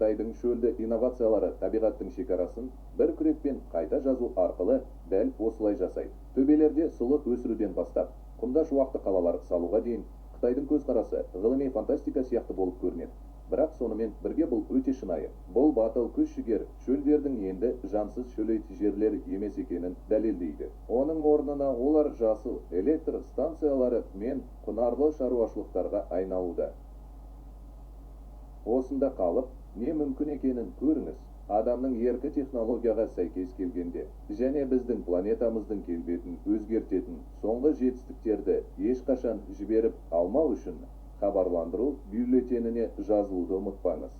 Қытайдың шөлді инновациялары табиғаттың шекарасын бір күрекпен қайта жазу арқылы дәл осылай жасайды. Төбелерде сұлы өсіруден бастап, құмда шуақты қалалар салуға дейін, Қытайдың көзқарасы ғылыми фантастика сияқты болып көрінеді. Бірақ сонымен бірге бұл өте шынайы. Бұл батыл күш-жігер шөлдердің енді жансыз шөлейт жерлер емес екенін дәлелдейді. Оның орнына олар жасыл электр станциялары мен құнарлы шаруашылықтарға айналуда. Осында қалып, не мүмкін екенін көріңіз. Адамның еркі технологияға сәйкес келгенде және біздің планетамыздың келбетін өзгертетін соңғы жетістіктерді ешқашан жіберіп алмау үшін хабарландыру бюллетеніне жазылуды ұмытпаңыз.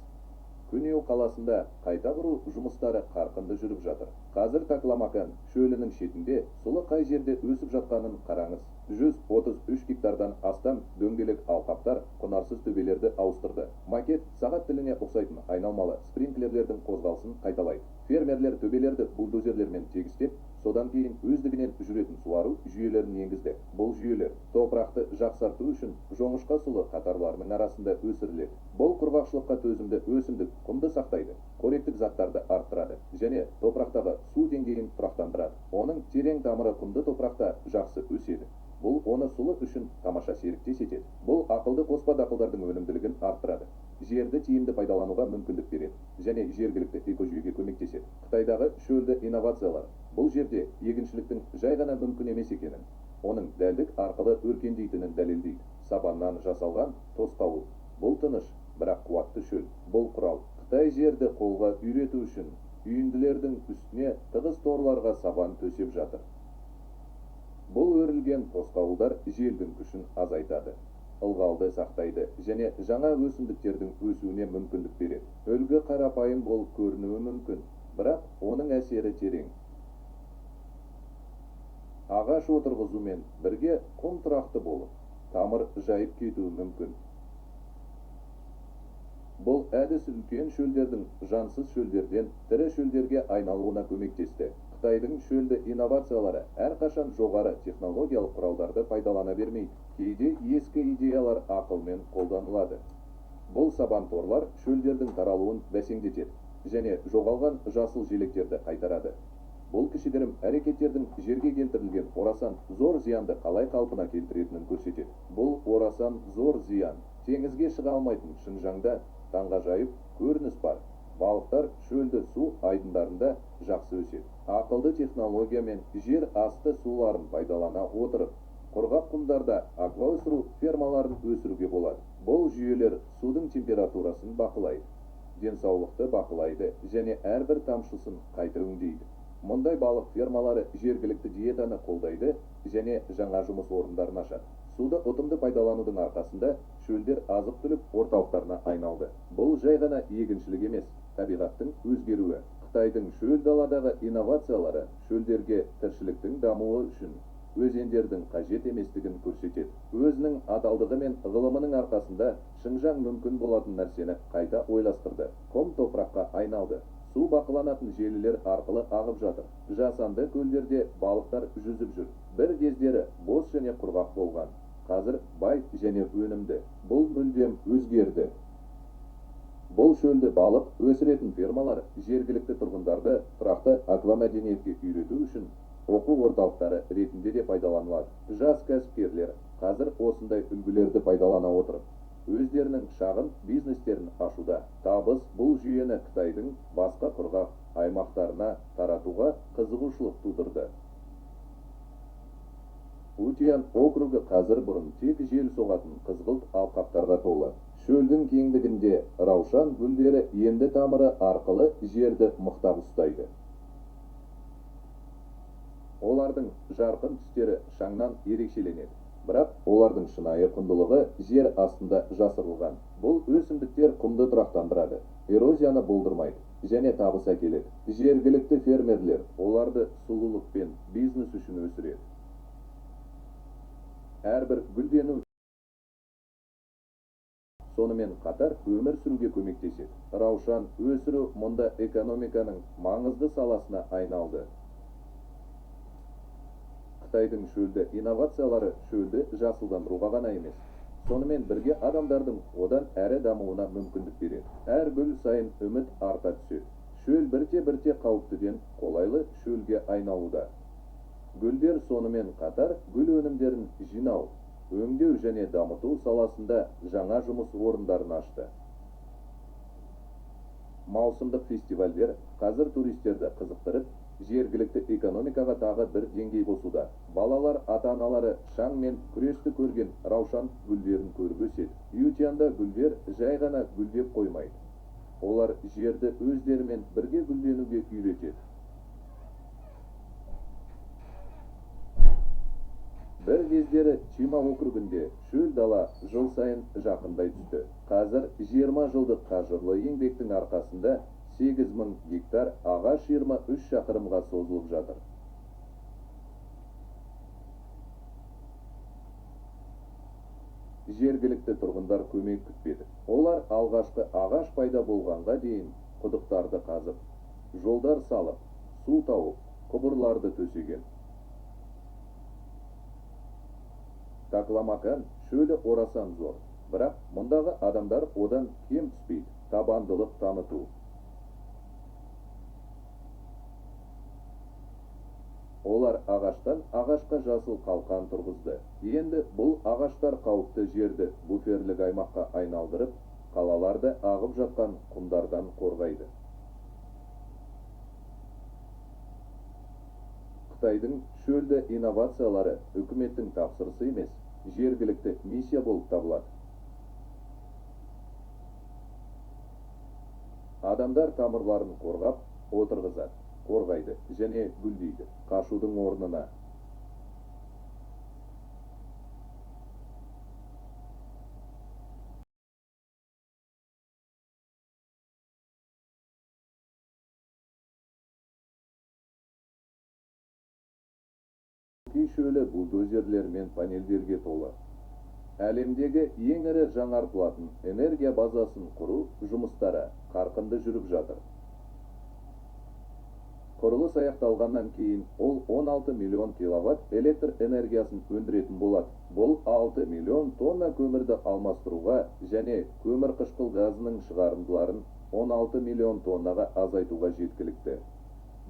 Күнью қаласында қайта құру жұмыстары қарқынды жүріп жатыр. Қазір Такламакан шөлінің шетінде сұлы қай жерде өсіп жатқанын қараңыз. 133 гектардан астам дөңгелек алқаптар құнарсыз төбелерді ауыстырды. Макет сағат тіліне ұқсайтын айналмалы спринклерлердің қозғалысын қайталайды. Фермерлер төбелерді бульдозерлермен тегістеп, содан кейін өздігінен жүретін суару жүйелерін енгізді. Бұл жүйелер топырақты жақсарту үшін жоңышқа сұлы қатарларының арасында өсіріледі. Бұл құрғақшылыққа төзімді өсімдік құмды сақтайды, қоректік заттарды арттырады және топырақтағы су деңгейін тұрақтандырады. Оның терең тамыры құмды топырақта жақсы өседі. Бұл оны сұлы үшін тамаша серіктес етеді. Бұл ақылды қоспа дақылдардың өнімділігін арттырады, жерді тиімді пайдалануға мүмкіндік береді және жергілікті экожүйеге көмектеседі. Қытайдағы шөлді инновациялар бұл жерде егіншіліктің жай ғана мүмкін емес екенін, оның дәлдік арқылы өркендейтінін дәлелдейді. Сабаннан жасалған тосқауыл. Бұл тыныш, бірақ қуатты шөл. Бұл құрал Қытай жерді қолға үйрету үшін үйінділердің үстіне тығыз торларға сабан төсеп жатыр. Бұл өрілген тосқауылдар желдің күшін азайтады, ылғалды сақтайды және жаңа өсімдіктердің өсуіне мүмкіндік береді. Үлгі қарапайым болып көрінуі мүмкін, бірақ оның әсері терең. Ағаш отырғызумен бірге құм тұрақты болып, тамыр жайып кетуі мүмкін. Бұл әдіс үлкен шөлдердің жансыз шөлдерден тірі шөлдерге айналуына көмектесті. Қытайдың шөлді инновациялары әрқашан жоғары технологиялық құралдарды пайдалана бермейді. Кейде ескі идеялар ақылмен қолданылады. Бұл сабан торлар шөлдердің таралуын бәсеңдетеді және жоғалған жасыл желектерді қайтарады. Бұл кішігірім әрекеттердің жерге келтірілген орасан зор зиянды қалай қалпына келтіретінін көрсетеді. Бұл орасан зор зиян. Теңізге шыға алмайтын Шыңжаңда таңғажайып көрініс бар. Балықтар шөлді су айдындарында жақсы өседі. Ақылды технология мен жер асты суларын пайдалана отырып, құрғақ құмдарда акваөсіру фермаларын өсіруге болады. Бұл жүйелер судың температурасын бақылайды, денсаулықты бақылайды және әрбір тамшысын қайта өңдейді. Мұндай балық фермалары жергілікті диетаны қолдайды және жаңа жұмыс орындарын ашады. Суды ұтымды пайдаланудың арқасында шөлдер азық-түлік орталықтарына айналды. Бұл жай ғана егіншілік емес, табиғаттың өзгеруі. Қытайдың шөл даладағы инновациялары шөлдерге тіршіліктің дамуы үшін өзендердің қажет еместігін көрсетеді. Өзінің адалдығы мен ғылымының арқасында Шыңжаң мүмкін болатын нәрсені қайта ойластырды. Құм топыраққа айналды. Су бақыланатын желілер арқылы ағып жатыр. Жасанды көлдерде балықтар жүзіп жүр. Бір кездері бос және құрғақ болған, қазір бай және өнімді. Бұл мүлдем өзгерді. Бұл шөлді балық өсіретін фермалар жергілікті тұрғындарды тұрақты аквамәдениетке үйрету үшін оқу орталықтары ретінде де пайдаланылады. Жас кәсіпкерлер қазір осындай үлгілерді пайдалана отырып, өздерінің шағын бизнестерін ашуда. Табыс бұл жүйені Қытайдың басқа құрғақ аймақтарына таратуға қызығушылық тудырды. Путян округі қазір бұрын тек жел соғатын қызғылт алқаптарға толы. Шөлдің кеңдігінде раушан гүлдері енді тамыры арқылы жерді мықтап ұстайды. Олардың жарқын түстері шаңнан ерекшеленеді, бірақ олардың шынайы құндылығы жер астында жасырылған. Бұл өсімдіктер құмды тұрақтандырады, эрозияны болдырмайды және табыс әкеледі. Жергілікті фермерлер оларды сұлулық пен бизнес үшін өсіреді. Әрбір гүлдену сонымен қатар өмір сүруге көмектеседі. Раушан өсіру мұнда экономиканың маңызды саласына айналды. Қытайдың шөлді инновациялары шөлді жасылдандыруға ғана емес, Сонымен бірге адамдардың одан әрі дамуына мүмкіндік береді. Әр гүл сайын үміт арта түседі. Шөл бірте-бірте қауіптіден қолайлы шөлге айналуда. Гүлдер сонымен қатар гүл өнімдерін жинау, өңдеу және дамыту саласында жаңа жұмыс орындарын ашты. Маусымдық фестивальдер қазір туристерді қызықтырып, жергілікті экономикаға тағы бір деңгей қосуда. Балалар ата-аналары шаң мен күресті көрген раушан гүлдерін көріп өседі. Ютянда гүлдер жай ғана гүлдеп қоймайды. Олар жерді өздерімен бірге гүлденуге үйретеді. Бір кездері Чима округінде шөл дала жыл сайын жақындай түсті. Қазір 20 жылдық қажырлы еңбектің арқасында 8000 гектар ағаш 23 шақырымға созылып жатыр. Жергілікті тұрғындар көмек күтпеді. Олар алғашқы ағаш пайда болғанға дейін құдықтарды қазып, жолдар салып, су тауып, құбырларды төсеген. Такламакан шөлі орасан зор, бірақ мұндағы адамдар одан кем түспейді. Табандылық таныту. Олар ағаштан ағашқа жасыл қалқан тұрғызды. Енді бұл ағаштар қауіпті жерді буферлік аймаққа айналдырып, қалаларды ағып жатқан құмдардан қорғайды. Қытайдың шөлді инновациялары үкіметтің тапсырысы емес, жергілікті миссия болып табылады. Адамдар тамырларын қорғап, отырғызады, қорғайды және гүлдейді. Қашудың орнына. Гоби шөлі бульдозерлер мен панельдерге толы. Әлемдегі ең ірі жаңартылатын энергия базасын құру жұмыстары қарқынды жүріп жатыр. Құрылыс аяқталғаннан кейін ол 16 миллион киловатт электр энергиясын өндіретін болады. Бұл 6 миллион тонна көмірді алмастыруға және көмірқышқыл газының шығарындыларын 16 миллион тоннаға азайтуға жеткілікті.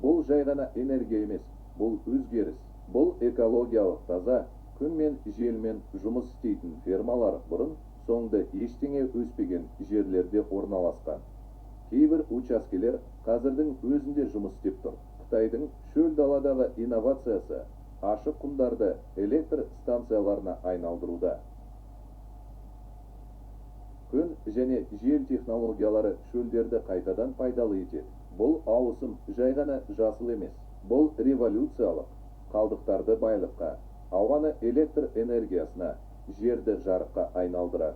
Бұл жай ғана энергия емес, бұл өзгеріс. Бұл экологиялық таза, күн мен желмен жұмыс істейтін фермалар бұрын соңды ештеңе өспеген жерлерде орналасқан. Кейбір учаскелер қазірдің өзінде жұмыс істеп тұр. Қытайдың шөл даладағы инновациясы ашық құмдарды электр станцияларына айналдыруда. Күн және жел технологиялары шөлдерді қайтадан пайдалы етеді. Бұл ауысым жай ғана жасыл емес, бұл революциялық. Қалдықтарды байлыққа, ауаны электр энергиясына, жерді жарыққа айналдырады.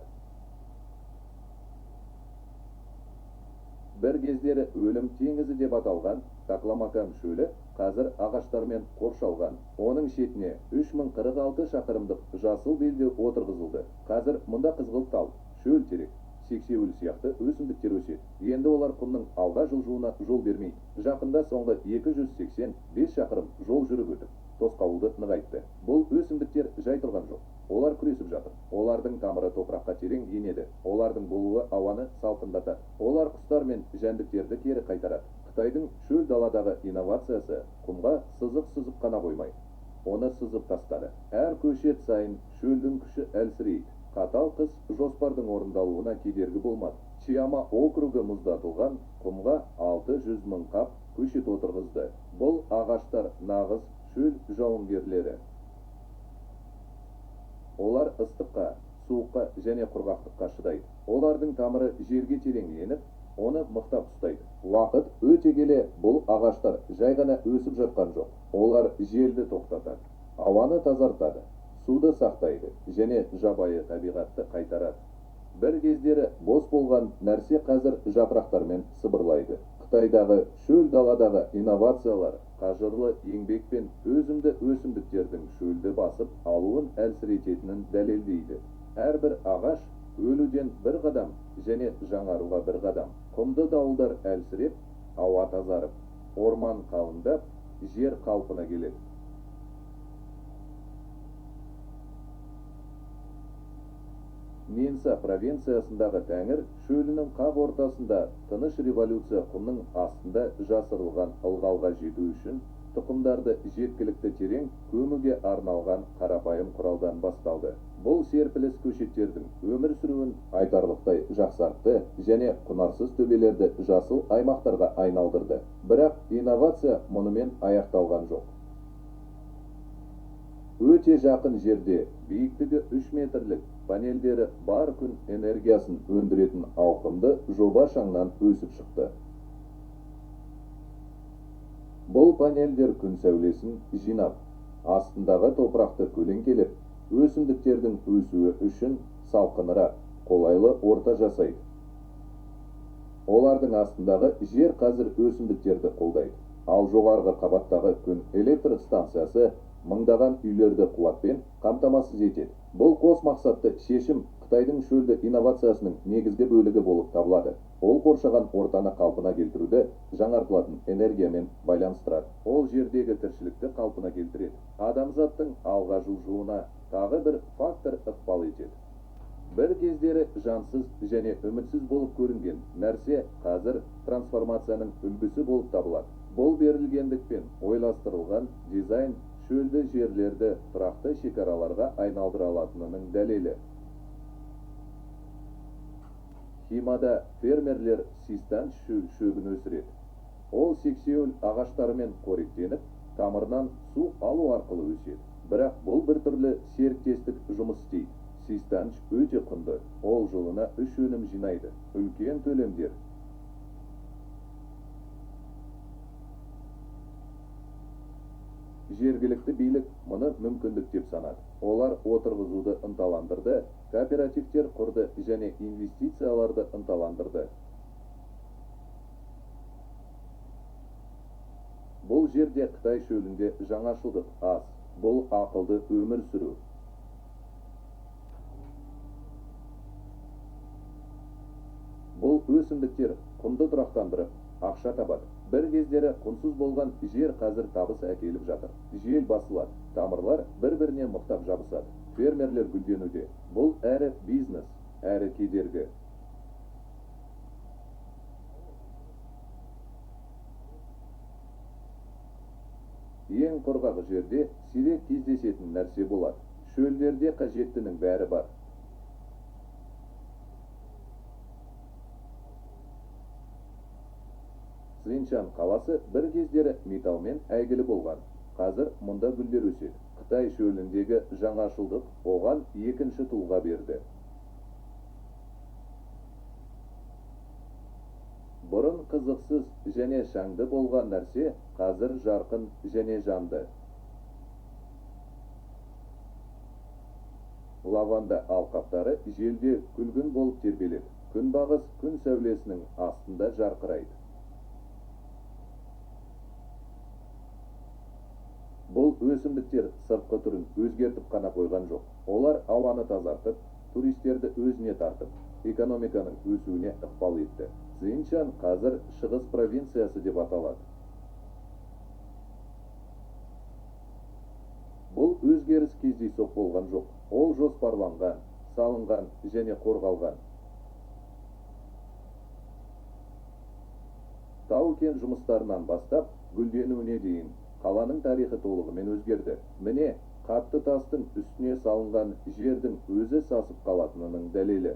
Бір кездері өлім теңізі деп аталған Такламакан шөлі қазір ағаштармен қоршалған. Оның шетіне 3046 шақырымдық жасыл белдеу отырғызылды. Қазір мұнда қызғылт тал, шөл терек, сексеуіл сияқты өсімдіктер өседі. Енді олар құмның алға жылжуына жол бермейді. Жақында соңғы 285 шақырым жол жүріп өтіп, тосқауылды нығайтты. Бұл өсімдіктер жай тұрған жоқ. Олар күресіп жатыр. Олардың тамыры топыраққа терең енеді. Олардың болуы ауаны салқындатады. Олар құстар мен жәндіктерді кері қайтарады. Қытайдың шөл даладағы инновациясы құмға сызық сызып қана қоймай, оны сызып тастады. Әр көшет сайын шөлдің күші әлсірейді. Қатал қыс жоспардың орындалуына кедергі болмады. Чиама округі мұздатылған құмға 600 мың қап көшет отырғызды. Бұл ағаштар нағыз шөл жауынгерлері. Олар ыстыққа, суыққа және құрғақтыққа шыдайды. Олардың тамыры жерге терең еніп, оны мықтап ұстайды. Уақыт өте келе бұл ағаштар жай ғана өсіп жатқан жоқ. Олар желді тоқтатады, ауаны тазартады, суды сақтайды және жабайы табиғатты қайтарады. Бір кездері бос болған нәрсе қазір жапырақтармен сыбырлайды. Қытайдағы шөл даладағы инновациялар қажырлы еңбек пен өзімді өсімдіктердің шөлді басып алуын әлсірететінін дәлелдейді. Әрбір ағаш өлуден бір қадам және жаңаруға бір қадам. Құмды дауылдар әлсіреп, ауа тазарып, орман қалыңдап, жер қалпына келеді. Нинся провинциясындағы Тәңір шөлінің қақ ортасында тыныш революция құмның астында жасырылған ылғалға жету үшін тұқымдарды жеткілікті терең көмуге арналған қарапайым құралдан басталды. Бұл серпіліс көшеттердің өмір сүруін айтарлықтай жақсартты және құнарсыз төбелерді жасыл аймақтарға айналдырды. Бірақ инновация мұнымен аяқталған жоқ. Өте жақын жерде биіктігі 3 метрлік панельдері бар күн энергиясын өндіретін ауқымды жоба шаңнан өсіп шықты. Бұл панельдер күн сәулесін жинап, астындағы топырақты көлеңкелеп, өсімдіктердің өсуі үшін салқынырақ, қолайлы орта жасайды. Олардың астындағы жер қазір өсімдіктерді қолдайды, ал жоғарғы қабаттағы күн электр станциясы мыңдаған үйлерді қуатпен қамтамасыз етеді. Бұл қос мақсатты шешім Қытайдың шөлді инновациясының негізгі бөлігі болып табылады. Ол қоршаған ортаны қалпына келтіруді жаңартылатын энергиямен байланыстырады. Ол жердегі тіршілікті қалпына келтіреді. Адамзаттың алға жылжуына тағы бір фактор ықпал етеді. Бір кездері жансыз және үмітсіз болып көрінген нәрсе қазір трансформацияның үлгісі болып табылады. Бұл берілгендікпен ойластырылған дизайн шөлді жерлерді тұрақты шекараларға айналдыра алатынының дәлелі. Химада фермерлер систан шөбін өсіреді. Ол сексеуіл ағаштарымен қоректеніп, тамырынан су алу арқылы өседі. Бірақ бұл бір түрлі серіктестік жұмыс істейді. Систанч өте құнды. Ол жылына 3 өнім жинайды. Үлкен төлемдер. Жергілікті билік мұны мүмкіндік деп санады. Олар отырғызуды ынталандырды, кооперативтер құрды және инвестицияларды ынталандырды. Бұл жерде Қытай шөлінде жаңашылдық аз. Бұл ақылды өмір сүру. Бұл өсімдіктер құмды тұрақтандырып, ақша табады. Бір кездері құнсыз болған жер қазір табыс әкеліп жатыр. Жел басылады, тамырлар бір-біріне мықтап жабысады. Фермерлер гүлденуде. Бұл әрі бизнес, әрі кедергі. Ең құрғақ жерде сирек кездесетін нәрсе болады. Шөлдерде қажеттінің бәрі бар. Цзиньчан қаласы бір кездері металмен әйгілі болған. Қазір мұнда гүлдер өседі. Қытай шөліндегі жаңашылдық оған екінші тұлға берді. Бұрын қызықсыз және шаңды болған нәрсе қазір жарқын және жанды. Лаванда алқаптары желде күлгін болып тербеледі. Күнбағыс күн сәулесінің астында жарқырайды. Бұл өсімдіктер сыртқы түрін өзгертіп қана қойған жоқ. Олар ауаны тазартып, туристерді өзіне тартып, экономиканың өсуіне ықпал етті. Цзиньчан қазір Шығыс провинциясы деп аталады. Бұл өзгеріс кездейсоқ болған жоқ. Ол жоспарланған, салынған және қорғалған. Тау-кен жұмыстарынан бастап гүлденуіне дейін қаланың тарихы толығымен өзгерді. Міне, қатты тастың үстіне салынған жердің өзі сасып қалатынының дәлелі.